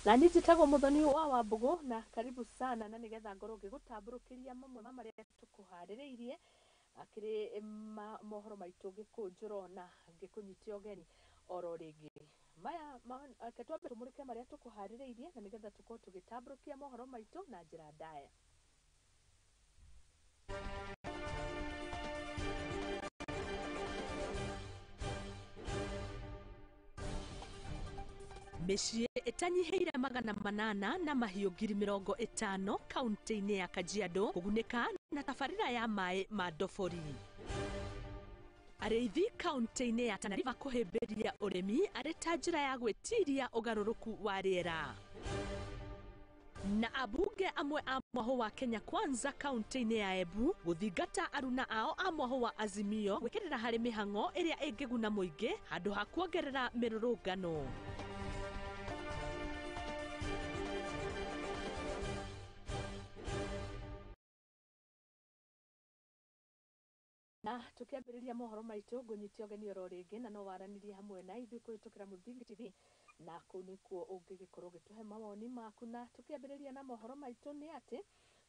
Na niĩ njĩtagwo Muthoni wa Wambũgũ na karibu sana, na nĩgetha ngorwo ngĩgũtambũrũkĩria mamwe ma marĩa tũkũharĩrĩirie akĩrĩ mohoro maitũ ngĩkũnjũro na ngĩkũnyitia ũgeni oro rĩngĩ. Maya reke twambe tũmũrĩke marĩa tũkũharĩrĩirie na nĩgetha tũkorwo tũgĩtambũrũkia mohoro maitũ na njĩra ndaya. Mĩciĩ ĩtanyihĩire 800 na mahiũ 50,000 kaunti-inĩ ya Kajiado kũgunĩka na tabarĩra ya maĩ ma ndobori. Arĩithi kaunti-inĩ ya Tana River kũhĩmbĩria ũrĩmi arĩ ta njĩra ya gwĩtiria ũgarũrũku wa rĩera. Na abunge amwe a mwahũ wa Kenya Kwanza kaunti-inĩ ya Embu gũthingata aruna ao a mwahũ wa Azimio gwĩkĩrĩra harĩ mĩhang'o ĩrĩa ĩngĩguna mũingĩ handũ ha kuongerera mĩrũrũngano. Na tukiambĩrĩria mohoro maitũ ngũnyitia ũgeni oro rĩngĩ na no waranĩrie hamwe na ithuĩ kũhĩtũkĩra Mũthingi TV na kũu nĩkuo ũngĩgĩkorwo ũgĩtũhe mawoni maku. Na tukiambĩrĩria na mohoro maitũ nĩ atĩ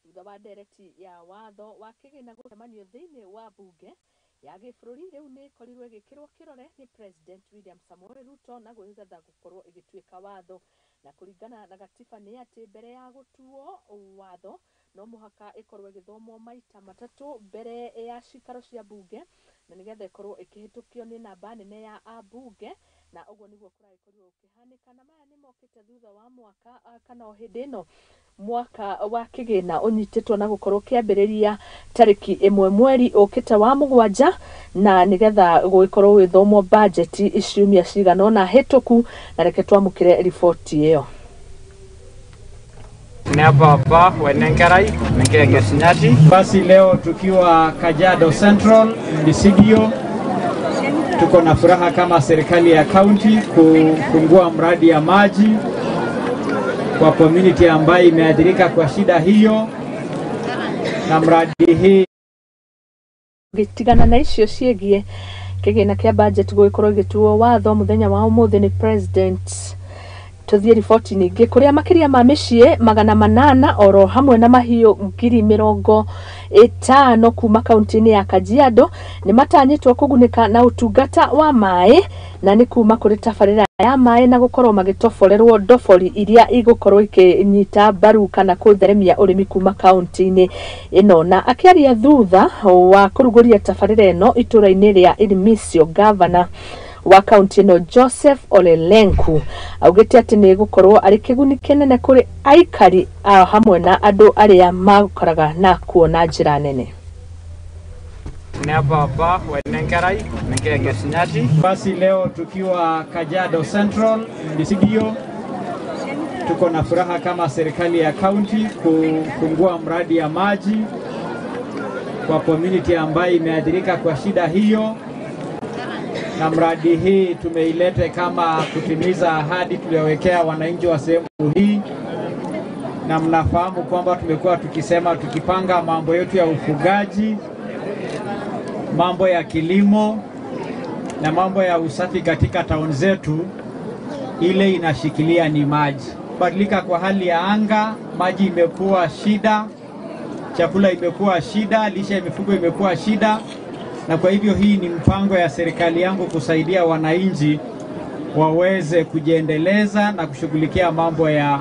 thutha wa ndereti ya watho wa kĩgĩna gũcemanio thĩinĩ wa mbunge ya gĩbũrũri rĩu nĩ ĩkorirwo ĩgĩkĩrwo kĩrore nĩ President William Samoei Ruto na gwĩgetha gũkorwo ĩgĩtuĩka watho. Na kũringana na gatiba nĩ atĩ mbere ya gũtuo watho no mũhaka ĩkorwo ĩgĩthomwo maita matatũ mbere ya cikaro cia mbunge na nĩgetha ĩkorwo ĩkĩhĩtũkio nĩ namba nene ya ambunge, na ũguo nĩguo kũragĩkorirwo gũkĩhanĩka. Na maya nĩ mokĩte thutha wa mwaka kana o hĩndĩ ĩno mwaka wa kĩgĩna ũnyitĩtwo na gũkorwo ũkĩambĩrĩria tarĩki 1 mweri ũkĩte wa 7, na nĩgetha gũgĩkorwo gũgĩthomwo bajeti ciumia cigana ũna hĩtũku. Na reke twamũkĩre riboti ĩyo. Basi leo tukiwa Kajiado Central Disidio, tuko na furaha kama serikali ya county kufungua mradi ya maji kwa community ambayo imeathirika kwa shida hiyo, na mradi hii gĩtigana na icio ciĩgiĩ kĩgĩna kĩa budget gũgĩkorwo gĩgĩtuo watho mũthenya wa ũmũthĩ nĩ President. Tũthiĩ riboti ningĩ kũrĩa makĩria ma mĩciĩ 800 oro hamwe na mahiũ 50,000 kuma kaunti-inĩ ya Kajiado nĩ matanyĩtwo kũgunĩka na ũtungata wa maĩ, na nĩ kuma kũrĩ tabarĩra ya maĩ na gũkorwo magĩtoborerwo ndobori iria igũkorwo ikĩnyita mbaru kana kũtheremia ũrĩmi kuma kaunti-inĩ ĩno. Na akĩaria thutha wa kũrugũria tabarĩra ĩno itũra-inĩ rĩa Irmisio, gavana wa kaunti ĩno Joseph Ole Lenku augĩte atĩ nĩ gũkorwo arĩ kĩguni kĩnene kũrĩ aikari a hamwe na andũ arĩa makoraga na kuona njĩra nene. Basi leo tukiwa Kajiado Central Disidio, tuko na furaha kama serikali ya county kufungua mradi ya maji kwa community ambayo imeathirika kwa shida hiyo, na mradi hii tumeilete kama kutimiza ahadi tuliyowekea wananchi wa sehemu hii. Na mnafahamu kwamba tumekuwa tukisema tukipanga mambo yetu ya ufugaji, mambo ya kilimo na mambo ya usafi katika town zetu, ile inashikilia ni maji. Badilika kwa hali ya anga, maji imekuwa shida, chakula imekuwa shida, lishe ya mifugo imekuwa shida. Na kwa hivyo hii ni mpango ya serikali yangu kusaidia wananchi waweze kujiendeleza na kushughulikia mambo ya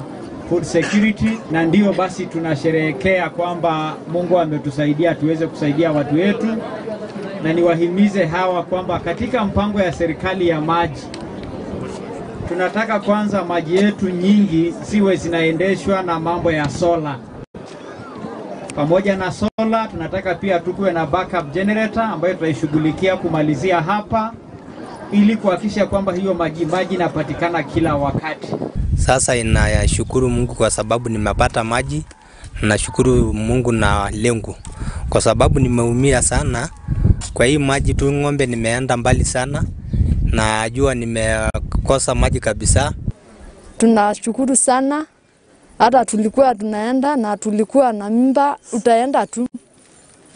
food security. Na ndio basi tunasherehekea kwamba Mungu ametusaidia tuweze kusaidia watu wetu. Na niwahimize hawa kwamba katika mpango ya serikali ya maji, tunataka kwanza maji yetu nyingi siwe zinaendeshwa na mambo ya solar. Pamoja na solar, tunataka pia tukuwe na backup generator ambayo tutaishughulikia kumalizia hapa ili kuhakikisha kwamba hiyo maji inapatikana kila wakati. Sasa inashukuru Mungu kwa sababu nimepata maji. Nashukuru Mungu na Lenku kwa sababu nimeumia sana kwa hii maji tu. Ng'ombe nimeenda mbali sana na jua nimekosa maji kabisa. Tunashukuru sana. Hata tulikuwa tunaenda na tulikuwa na mimba, utaenda tu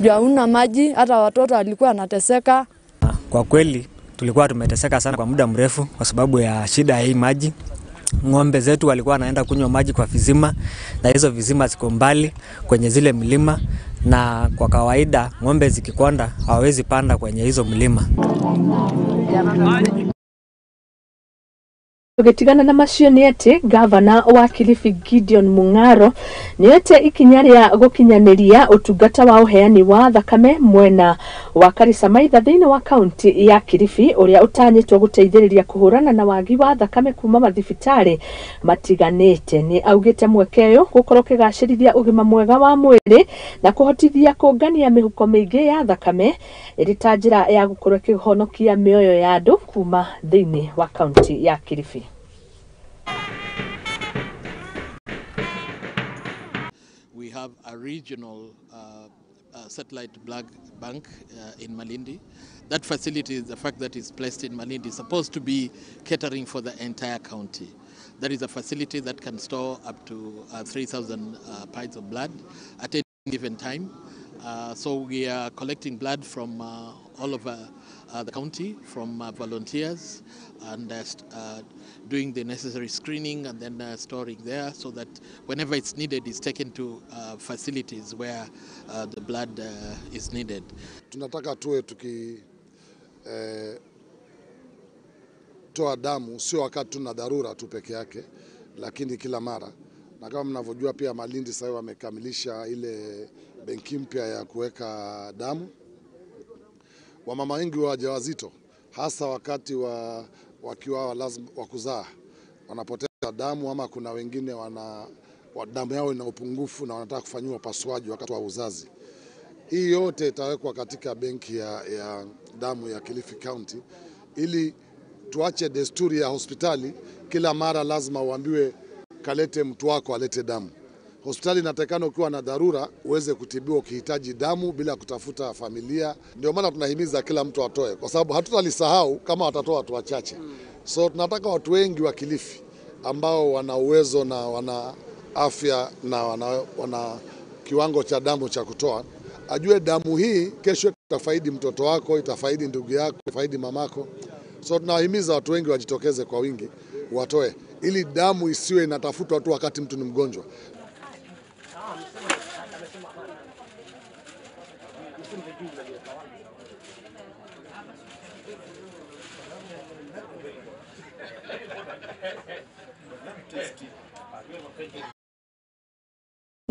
juu hauna maji, hata watoto walikuwa wanateseka. Kwa kweli tulikuwa tumeteseka sana kwa muda mrefu kwa sababu ya shida ya hii maji. Ng'ombe zetu walikuwa wanaenda kunywa maji kwa visima, na hizo visima ziko mbali kwenye zile milima, na kwa kawaida ng'ombe zikikonda hawawezi panda kwenye hizo mlima. Tũgĩtigana na macio nĩ atĩ gavana wa Kilifi Gideon Mung'aro nĩoete ikinya rĩa gũkinyanĩria ũtungata wa ũheani wa thakame mwena wa Karisa Maitha thĩinĩ wa kaunti ya Kilifi ũrĩa ũtanyĩtwo gũteithĩrĩria kũhũrana na wagi wa thakame kuma mathibitarĩ matiganĩte. Nĩ augĩte mweke ũyũ gũkorwo ũkĩgacĩrithia ũgima mwega wa mwĩrĩ na kũhotithia kũngania mĩhuko mĩingĩ ya thakame ĩrĩ ta njĩra ya gũkorwo ĩkĩhonokia mĩoyo ya andũ kuma thĩinĩ wa kaunti ya Kilifi. We have a regional satellite blood bank in Malindi. That facility, the fact that it's placed in Malindi, is supposed to be catering for the entire county. That is a facility that can store up to 3,000 pints of blood at any given time. So we are collecting blood from all over the county, from volunteers, and doing the necessary screening and then storing there so that whenever it's needed, it's taken to facilities where the blood is needed. Tunataka tuwe tuki toa damu, sio wakati tuna dharura tu peke yake, lakini kila mara. Na kama mnavyojua pia Malindi sasa wamekamilisha ile benki mpya ya kuweka damu. Wamama wengi wajawazito hasa wakati wakiwa lazima wa kuzaa wanapoteza damu, ama kuna wengine wana damu yao ina upungufu na wanataka kufanyiwa upasuaji wakati wa uzazi. Hii yote itawekwa katika benki ya damu ya Kilifi County ili tuache desturi ya hospitali kila mara lazima uambiwe kalete mtu wako alete damu. Hospitali inatakikana ukiwa na dharura uweze kutibiwa ukihitaji damu bila kutafuta familia. Ndio maana tunahimiza kila mtu atoe, kwa sababu hatutalisahau kama watatoa watu wachache. So tunataka watu wengi wa Kilifi ambao wana uwezo na wana afya na wana kiwango cha damu cha kutoa, ajue damu hii kesho itafaidi mtoto wako, itafaidi ndugu yako, itafaidi mamako. So tunahimiza watu wengi wajitokeze kwa wingi watoe, ili damu isiwe inatafutwa tu wakati mtu ni mgonjwa.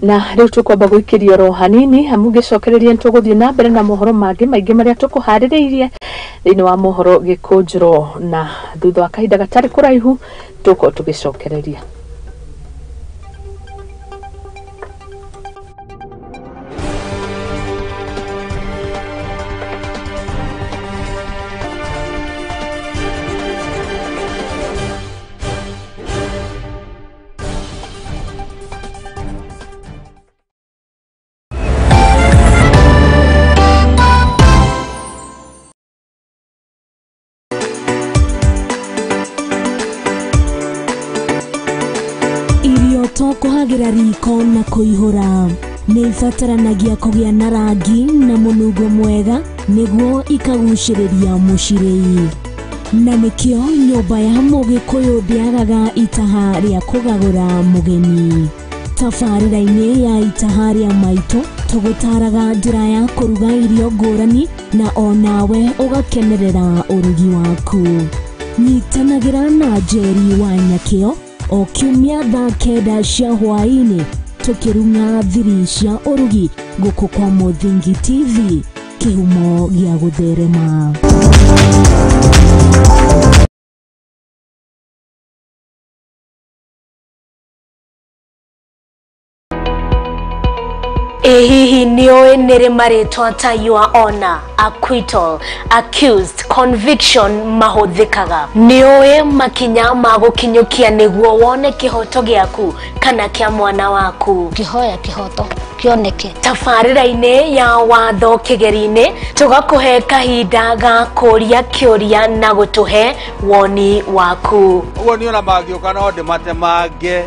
Na rĩu tũkwamba gũikĩria oro hanini amu ngĩcokereria nĩtũgũthiĩ na mbere na mohoro mangĩ maingĩ marĩa tũkũharĩrĩirie thĩinĩ wa mohoro gĩkũnjĩro, na thutha wa kahinda gatarĩ kũraihu tũkorwo tũgĩcokereria. Kuhagira riko na kuihura nĩ ibataranagia kũgĩa na rangi na mũnungo mwega nĩguo ikagucĩrĩria mũcirĩi, na nĩkĩo nyũmba ya Mũgĩkũyũ ndĩagaga itaha rĩa kũgagũra mũgeni. Tabarĩra-inĩ ya itaha rĩa maitũ tũgũtaraga njĩra ya kũruga irio ngũrani na onawe ũgakenerera ũrugi waku. Nyitanagĩra na Njeri wa Nyakĩo o kiumia thaa 9 cia hwaĩ-inĩ tũkĩrung'a thiri cia ũrugi gũkũ kwa Mũthingi TV, kĩhumo gĩa gũtherema. Hihi nĩũĩ nĩrĩ marĩtwa ta your honor, acquittal, accused, conviction mahũthĩkaga? Nĩũĩ makinya ma gũkinyũkia nĩguo wone kĩhoto gĩaku kana kĩa mwana waku? Kĩhoya kĩhoto kĩoneke. Tabarĩra-inĩ ya watho kĩgeri-inĩ tũgakũhe kahinda ga kũria kĩũria na gũtũhe woni waku. Ũguo niĩ ona mangĩũka no ndĩmatemange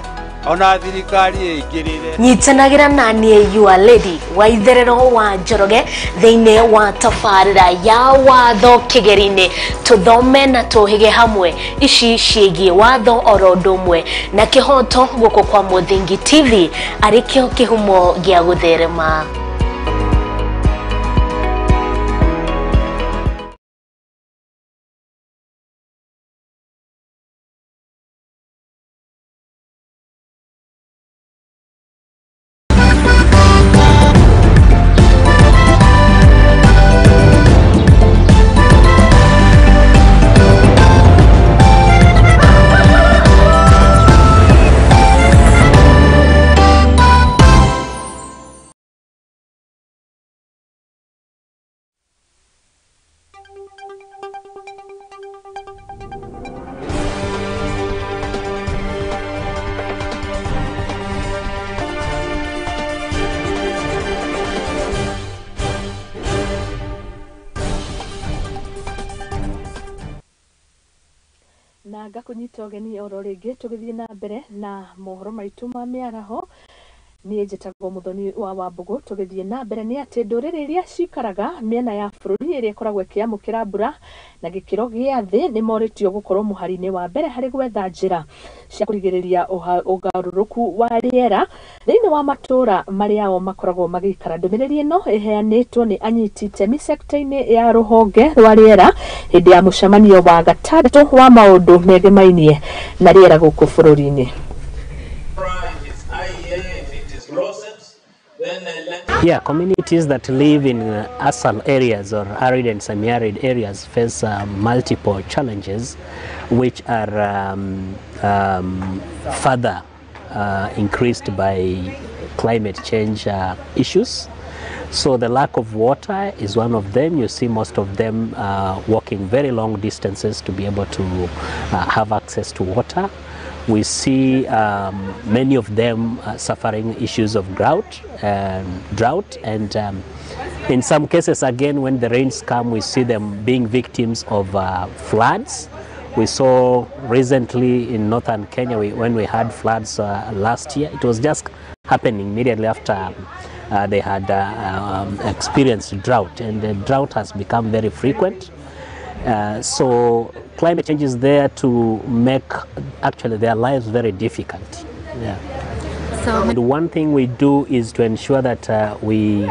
Ona thirikari ĩingĩrĩre. Nyitanagĩra na niĩ your lady wa itherero wa Njoroge thĩinĩ wa tabarĩra ya watho kĩgeri-inĩ, tũthome na tũhĩge hamwe ici ciĩgiĩ watho oro ũndũ ũmwe na kĩhoto gũkũ kwa Mũthingi TV arĩ kĩo kĩhumo gĩa gũtherema. Na ngakunyita ũgeni oro rĩngĩ tũgĩthiĩ na mbere na mohoro maitũ ma mĩaraho. Niĩ njĩtagwo Mũthoni wa Wambũgũ. Tũgĩthiĩ na mbere nĩ atĩ ndũrĩrĩ iria cikaraga mĩena ya bũrũri ĩrĩa ĩkoragwo ĩkĩamũkĩra mbura na gĩkĩro gĩa thĩ nĩ morĩtio gũkorwo mũhari-inĩ wa mbere harĩ gwetha njĩra cia kũrigĩrĩria ũgarũrũku wa rĩera thĩinĩ wa matũũra marĩa o makoragwo magĩikara. Ndũmĩrĩri ĩno ĩheanĩtwo nĩ anyiti itemi sekta-inĩ ya rũhonge rwa rĩera hĩndĩ ya mũcemanio wa gatandatũ wa maũndũ megemainie na rĩera gũkũ bũrũri-inĩ. Yeah, communities that live in ASAL areas or arid and semi-arid areas face multiple challenges, which are further increased by climate change issues. So the lack of water is one of them. You see most of them walking very long distances to be able to have access to water. We see many of them suffering issues of drought, and in some cases, again, when the rains come, we see them being victims of floods. We saw recently in northern Kenya when we had floods last year. It was just happening immediately after they had experienced drought, and the drought has become very frequent. So climate change is there to make actually their lives very difficult. Yeah. So and one thing we do is to ensure that we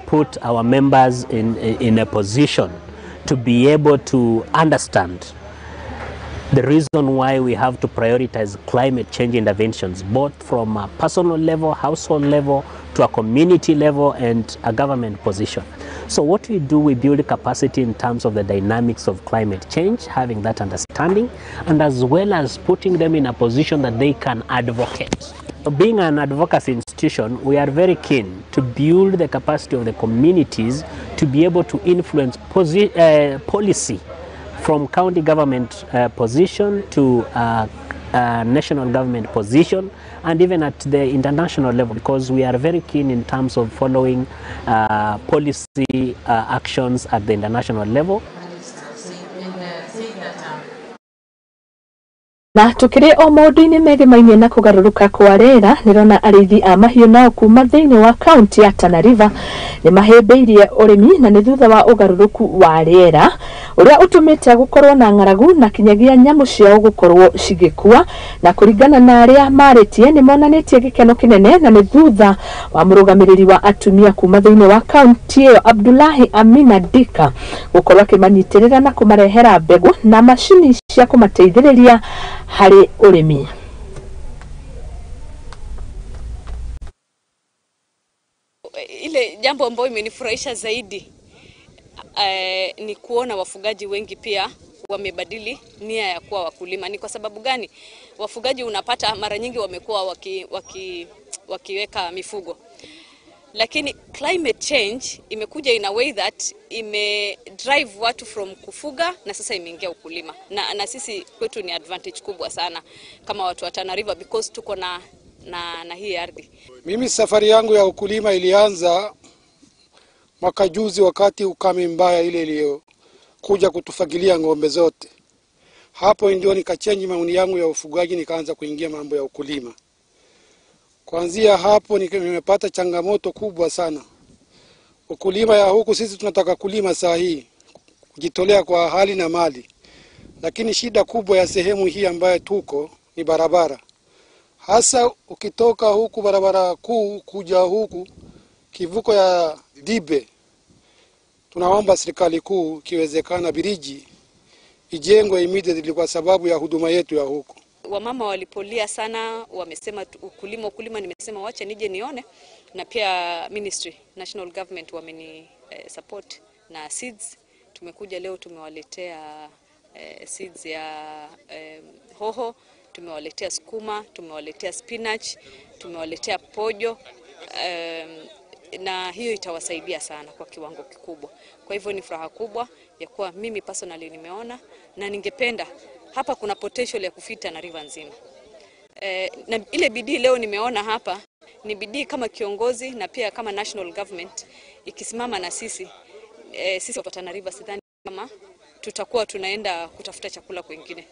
put our members in a position to be able to understand the reason why we have to prioritize climate change interventions, both from a personal level, household level, to a community level, and a government position. So what we do, we build capacity in terms of the dynamics of climate change, having that understanding, and as well as putting them in a position that they can advocate. Being an advocacy institution, we are very keen to build the capacity of the communities to be able to influence policy from county government position to national government position, and even at the international level, because we are very keen in terms of following policy actions at the international level. Na tukiri o maundu-inĩ megemainie na kũgarũrũka kwa rĩera, nĩrona arĩithi a mahiũ nao kuma thĩinĩ wa kaunti ya Tana River nĩ mahĩmbĩirie ũrĩmi, na nĩ thutha wa ũgarũrũku wa rĩera ũrĩa ũtũmĩte gũkorwo na ng'aragu na kinyagia nyamũ ciao gũkorwo cigĩkua. Na kũringana na arĩa marĩtie, nĩ monanĩtie gĩkeno kĩnene, na nĩ thutha wa mũrũgamĩrĩri wa atumia kuma thĩinĩ wa kaunti ĩyo Abdullahi Amina Dika gũkorwo akĩmanyitĩrĩra na kũmarehera mbegũ na macini cia kũmateithĩrĩria harĩ ũrĩmi. Ile jambo ambayo imenifurahisha zaidi ni kuona wafugaji wengi pia wamebadili nia ya kuwa wakulima. Ni kwa sababu gani? Wafugaji unapata mara nyingi wamekuwa wakiweka mifugo, lakini climate change imekuja in a way that ime drive watu from kufuga na sasa imeingia ukulima. Na sisi kwetu ni advantage kubwa sana kama watu wa Tana River, because tuko na hii ardhi. Mimi safari yangu ya ukulima ilianza mwaka juzi, wakati ukame mbaya ile iliyokuja kutufagilia ng'ombe zote. Hapo ndio nikachenji maoni yangu ya ufugaji, nikaanza kuingia mambo ya ukulima. Kuanzia hapo nimepata changamoto kubwa sana. Ukulima ya huku sisi tunataka kulima saa hii, kujitolea kwa hali na mali, lakini shida kubwa ya sehemu hii ambayo tuko ni barabara. Hasa ukitoka huku barabara kuu kuja huku kivuko ya Dibe, tunaomba serikali kuu ikiwezekana biriji ijengwe immediately kwa sababu ya huduma yetu ya huku. Wamama walipolia sana, wamesema ukulima ukulima, nimesema wacha nije nione, na pia ministry, national government wameni support na seeds. Tumekuja leo tumewaletea seeds ya hoho, tumewaletea sukuma, tumewaletea spinach, tumewaletea pojo, na hiyo itawasaidia sana kwa kiwango kikubwa. Kwa hivyo ni furaha kubwa ya kuwa mimi personally nimeona, na ningependa hapa kuna potential ya kufita na river nzima. Na ile bidii leo nimeona hapa ni bidii kama kiongozi na pia kama national government ikisimama na sisi, sisi wa Tana River sidhani kama tutakuwa tunaenda kutafuta chakula kwingine.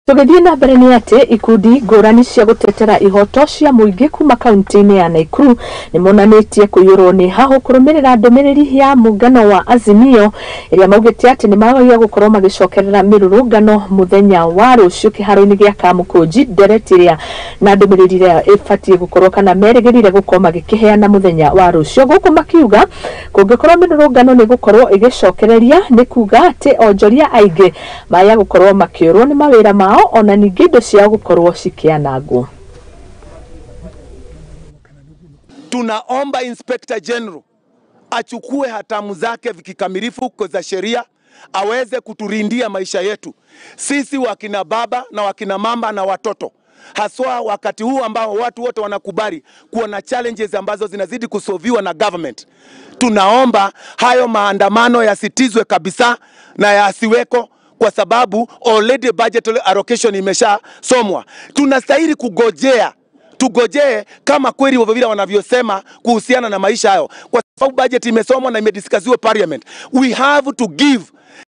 Tũgĩthiĩ na mbere nĩ atĩ ikundi ngũrani cia gũtetera ihoto cia mũingĩ kuma kaunti-inĩ ya Nakuru nĩ monanĩtie kũiyũrwo nĩ hahũ kũrũmĩrĩra ndũmĩrĩri ya mũngano wa Azimio ĩrĩa maugĩte atĩ nĩ magĩrĩirwo gũkorwo magĩcokerera mĩrũrũngano mũthenya wa rũciũ kĩharo-inĩ gĩa Kamũkũnji ndereti ĩrĩa na ndũmĩrĩri ĩrĩa ĩbatiĩ gũkorwo kana merĩgĩrĩire gũkorwo magĩkĩheana mũthenya wa rũciũ, gũkũ makiuga kũngĩkorwo mĩrũrũngano nĩ gũkorwo ĩgĩcokereria nĩ kuga atĩ onjoria aingĩ maya gũkorwo makĩũrwo nĩ mawĩra mao ona ningĩ indo ciao gũkorwo cikĩanangwo. Tunaomba Inspector General achukue hatamu zake kikamilifu za sheria, aweze kuturindia maisha yetu sisi wakina baba na wakina mama na watoto, haswa wakati huu ambao watu wote wanakubali kuwa na challenges ambazo zinazidi kusolviwa na government. Tunaomba hayo maandamano yasitizwe kabisa na yasiweko, kwa sababu already budget allocation imeshasomwa. Tunastahili kugojea, tugojee kama kweli vile wanavyosema kuhusiana na maisha hayo, kwa sababu budget imesomwa na imediscussiwa parliament. We have to give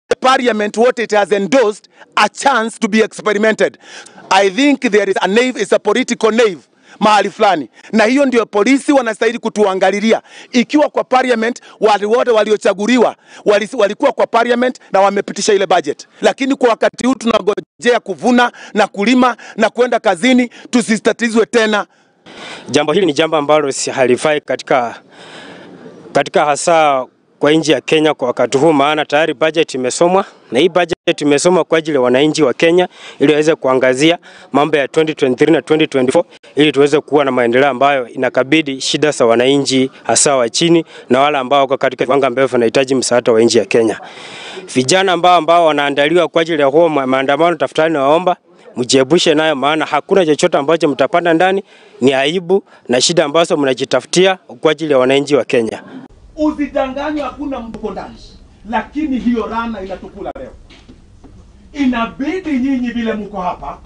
the parliament what it has endorsed a chance to be experimented. I think there is a knave, is a political knave mahali fulani, na hiyo ndio polisi wanastahili kutuangalilia. Ikiwa kwa parliament wale wote waliochaguliwa walikuwa kwa parliament na wamepitisha ile budget, lakini kwa wakati huu tunagojea kuvuna na kulima na kwenda kazini, tusitatizwe tena. Jambo hili ni jambo ambalo si halifai katika hasa kwa nchi ya Kenya kwa wakati huu, maana tayari budget imesomwa, na hii budget imesomwa kwa ajili ya wananchi wa Kenya ili waweze kuangazia mambo ya 2023 na 2024 ili tuweze kuwa na maendeleo ambayo inakabidi shida za wananchi hasa wa chini na wale ambao wako katika viwango ambavyo wanahitaji msaada wa nchi ya Kenya. Vijana ambao wanaandaliwa kwa ajili ya huo maandamano, tafutani waomba mjiepushe nayo, maana hakuna chochote ambacho mtapanda ndani, ni aibu na shida ambazo mnajitafutia kwa ajili ya wananchi wa Kenya. Usidanganywe, hakuna mtu ndani, lakini hiyo rana inatukula leo. Inabidi nyinyi vile mko hapa.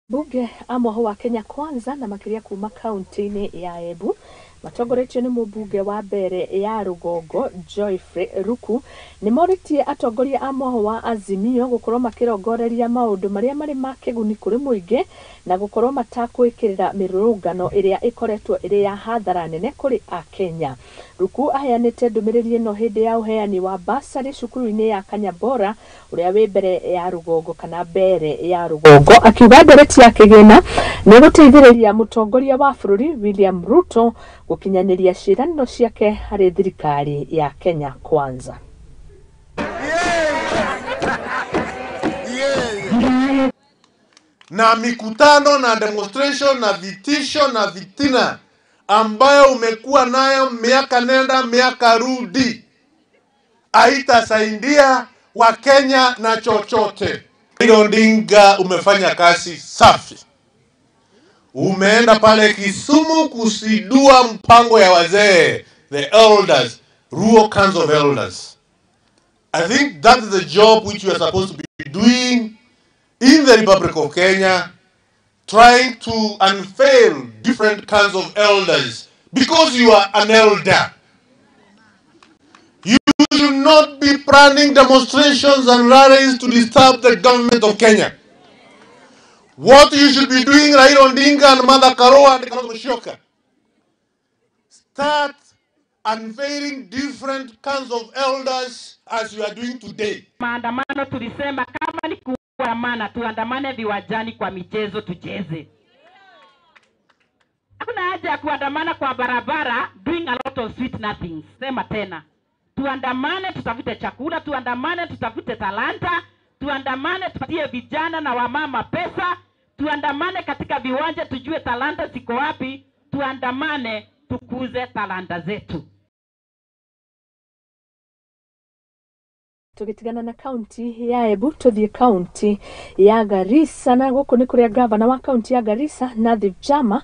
Bunge amwe wa Kenya Kwanza na makiria kuma kaunti-inĩ ya Embu matongoretio nĩ mũmbunge wa mbere ya rũgongo Geoffrey Ruku nĩ morĩtie atongoria a mwaho wa Azimio gũkorwo makĩrongoreria maũndũ marĩa marĩ ma kĩguni kũrĩ mũingĩ na gũkorwo matakwĩkĩrĩra mĩrũrũngano ĩrĩa ĩkoretwo ĩrĩ ya hathara nene kũrĩ Akenya. Ruku aheanĩte ndũmĩrĩri ĩno hĩndĩ ya ũheani wa basarĩ cukuru-inĩ ya Kanyabora ũrĩa wĩ mbere ya rũgongo kana mbere ya rũgongo, akiuga ndereti ya kĩgĩna nĩ gũteithĩrĩria mũtongoria wa bũrũri William Ruto gũkinyanĩria ciĩranĩro ciake harĩ thirikari ya Kenya Kwanza. Na mikutano na demonstration na vitisho na vitina ambayo umekuwa nayo miaka nenda miaka rudi haitasaidia Wakenya na chochote. Raila Odinga, umefanya kazi safi. Umeenda pale Kisumu kusidua mpango ya wazee, the elders, Rural Council of Elders. I think that is the job which we are supposed to be doing in the Republic of Kenya, trying to unveil different kinds of elders, because you are an elder. You should not be planning demonstrations and rallies to disturb the government of Kenya. What you should be doing, Raila Odinga and Martha Karua and Kalonzo Musyoka, start unveiling different kinds of elders as you are doing today. Maandamano tulisema kama ni kuandamana, tuandamane viwanjani kwa michezo tucheze. Hakuna haja ya kuandamana kwa barabara doing a lot of sweet nothings. Sema tena. Tuandamane tutafute chakula, tuandamane tutafute talanta, tuandamane tupatie vijana na wamama pesa, tuandamane katika viwanja tujue talanta ziko wapi, tuandamane tukuze talanta zetu. Tugitigana na kaunti ya Embu tuthie kaunti ya Garissa, na guku ni kuria gavana wa kaunti ya Garissa Nathif Jama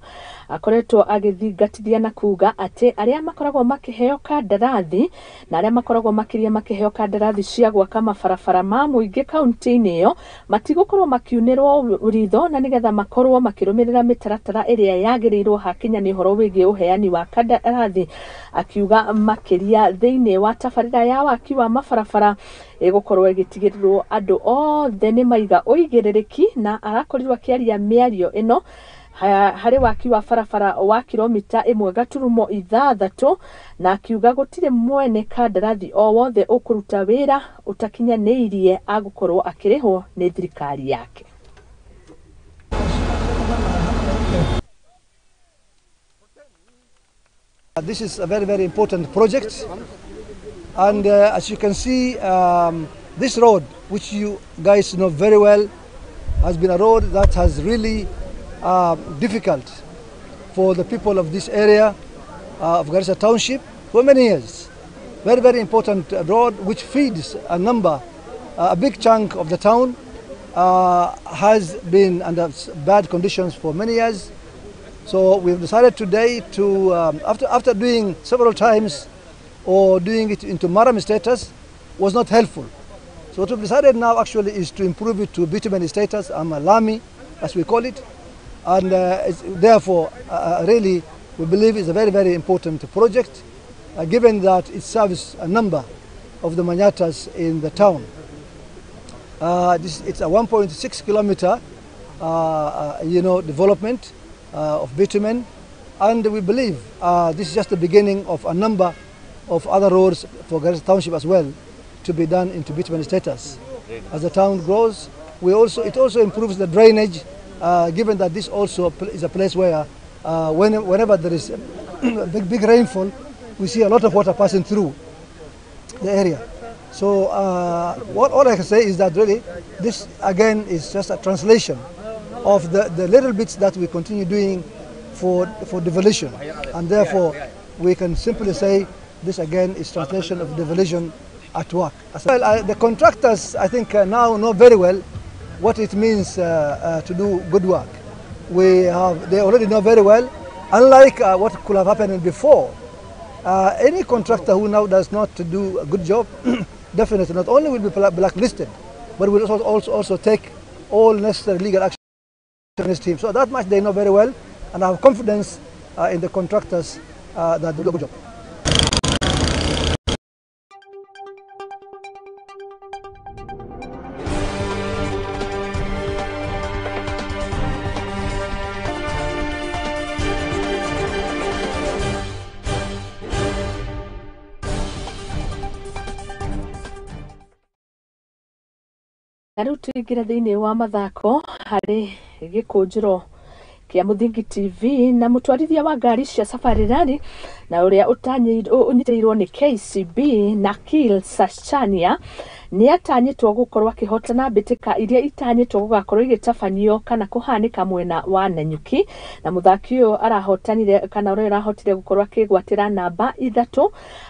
akoretwo agithingatithia na kuga ati aria makoragwo makiheo kandarathi na aria makoragwo makiria makiheo kandarathi cia gwaka mabarabara ma muingi kaunti-ini iyo matigukorwo makiunirwo ritho na nigetha makorwo makirumirira mitaratara iria yagiriirwo hakinya ni uhoro wigie uheani wa kandarathi, akiuga makiria thiini wa tabarira ya waki wa mabarabara igukorwo igitigĩrĩrwo andũ othe nĩ maiga ũigĩrĩrĩki. Na arakorirwo akĩaria mĩario ĩno harĩ waki wa barabara wa kilomita 1.6 na akiuga gũtirĩ mwene kandarathi o wothe ũkũruta wĩra ũtakinyanĩirie agũkorwo akĩrĩhwo nĩ thirikari yake. This is a very, very important project. And as you can see, this road, which you guys know very well, has been a road that has really difficult for the people of this area of Garissa Township for many years. Very, very important road which feeds a number, a big chunk of the town, has been under bad conditions for many years. So we've decided today to, after doing several times or doing it into Maram status was not helpful. So what we've decided now actually is to improve it to bitumen status, Lami as we call it, and it's therefore really we believe it's a very, very important project, given that it serves a number of the manyatas in the town. It's a 1.6 kilometer development of bitumen, and we believe this is just the beginning of a number of other roads for Garissa Township as well to be done into bitumen status. As the town grows, it also improves the drainage, given that this also is a place where whenever there is big rainfall, we see a lot of water passing through the area. So all I can say is that really this again is just a translation of the little bits that we continue doing for devolution, and therefore we can simply say this again is translation of devolution at work. Well, the contractors, I think, now know very well what it means to do good work. They already know very well, unlike what could have happened before. Any contractor who now does not do a good job, definitely not only will be blacklisted, but will also take all necessary legal action against him. So that much they know very well, and I have confidence in the contractors that do a good job. Na rĩu tũingĩre thĩinĩ wa mathako harĩ gĩkũnjĩro kĩa Mũthingi TV na mũtwarithia wa ngari cia Safari Rally na ũrĩa ũnyitĩrĩirwo nĩ KCB Nakil Sachania Nĩ atanyĩtwo gũkorwo akĩhotana mbĩtĩka iria itanyĩtwo gũgakorwo igĩtabanio kana kũhanĩka mwena wa Nanyuki, na mũthaki ũyũ arahotanire kana ũrĩa ũrahotire gũkorwo akĩgwatĩra namba 3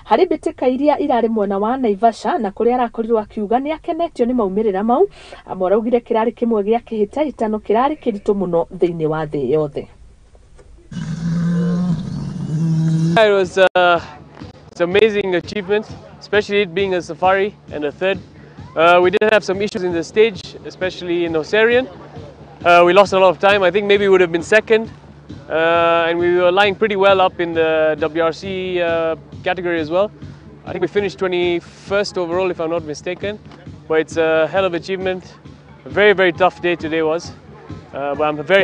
harĩ mbĩtĩka iria irarĩ mwena wa Naivasha, na kũrĩa arakorirwo akiuga nĩ akenetio nĩ maumĩrĩra mau. Amwe araugire kĩrarĩ kĩmwe gĩa kĩhĩtahĩtano kĩrarĩ kĩritũ mũno thĩinĩ wa thĩ yothe. It was it's amazing achievement, especially it being a safari and a third. We did have some issues in the stage, especially in Oserian. We lost a lot of time. I think maybe we would have been second, and we were lying pretty well up in the WRC category as well. I think we finished 21st overall, if I'm not mistaken. But it's a hell of achievement. A very, very tough day today was, but I'm very